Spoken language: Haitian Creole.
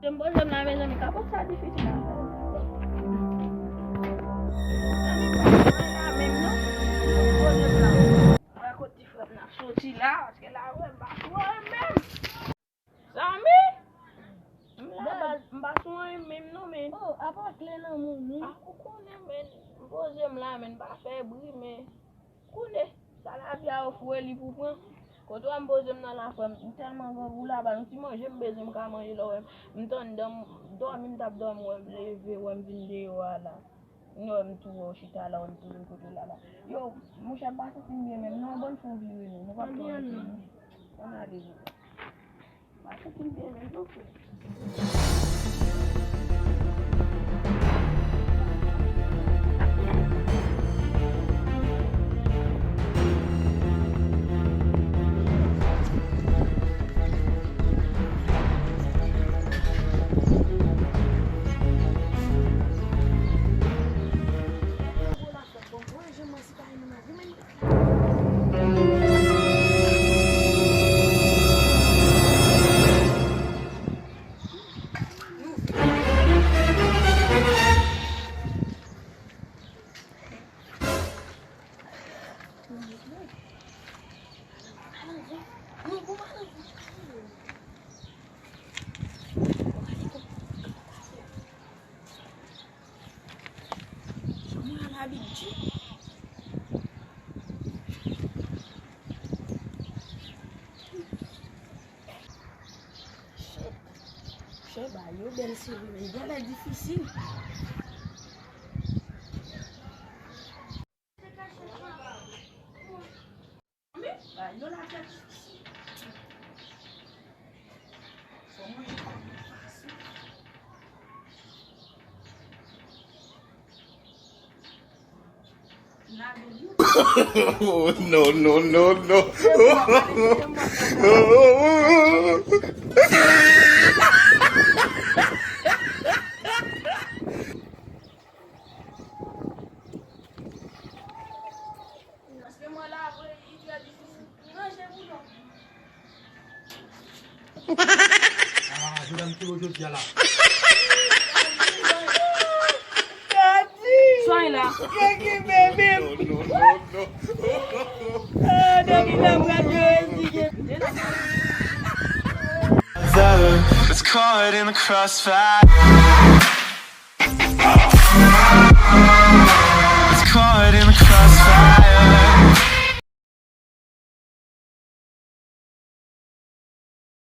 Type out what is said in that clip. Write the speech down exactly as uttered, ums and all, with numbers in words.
Jan m poze m la, mezanmi, kapòt sa difisil a fè. Mezanmi, pa fè la menm non. Poze m la. Wè kot ti frè m nan ap soti la, paske la, wè, m pa sou anyen menm. Zanmi! M la baz, m pa sou anyen menm non, men. Oh, apa kle nan men ou? Ah, ou konnen, men. M poze m la, men, m pa fè bri, men. Konnen, sa lavi a ofri w, li pou pran. Kote w a m poze m nan la, frè m, m tèlman grangou la, ba yon ti manje m bezwen, m ka manje lè w wè m. M tann dan m, dòmi m t ap dòmi, wè m leve, wè m vin deyò a la. M wè m tou wè w chita la, wè m tou vin kote w la la. Yo, monchè, m pa santi m byen menm non, bon fè w vire nou, nou p ap pran non. Ann ale nou. Chè, chè ba yo bèl se vre, men genlè difisil. Ba yo la tèt difisil. Fò mwen Oh, no, no, no, no. Paske mwen la vre, li trè difisil. Ranje boudon. Ah, Jordan kilo jodi a la. Soy la. Keke bebe. Ah, David la pral jwe. It's caught in the crossfire.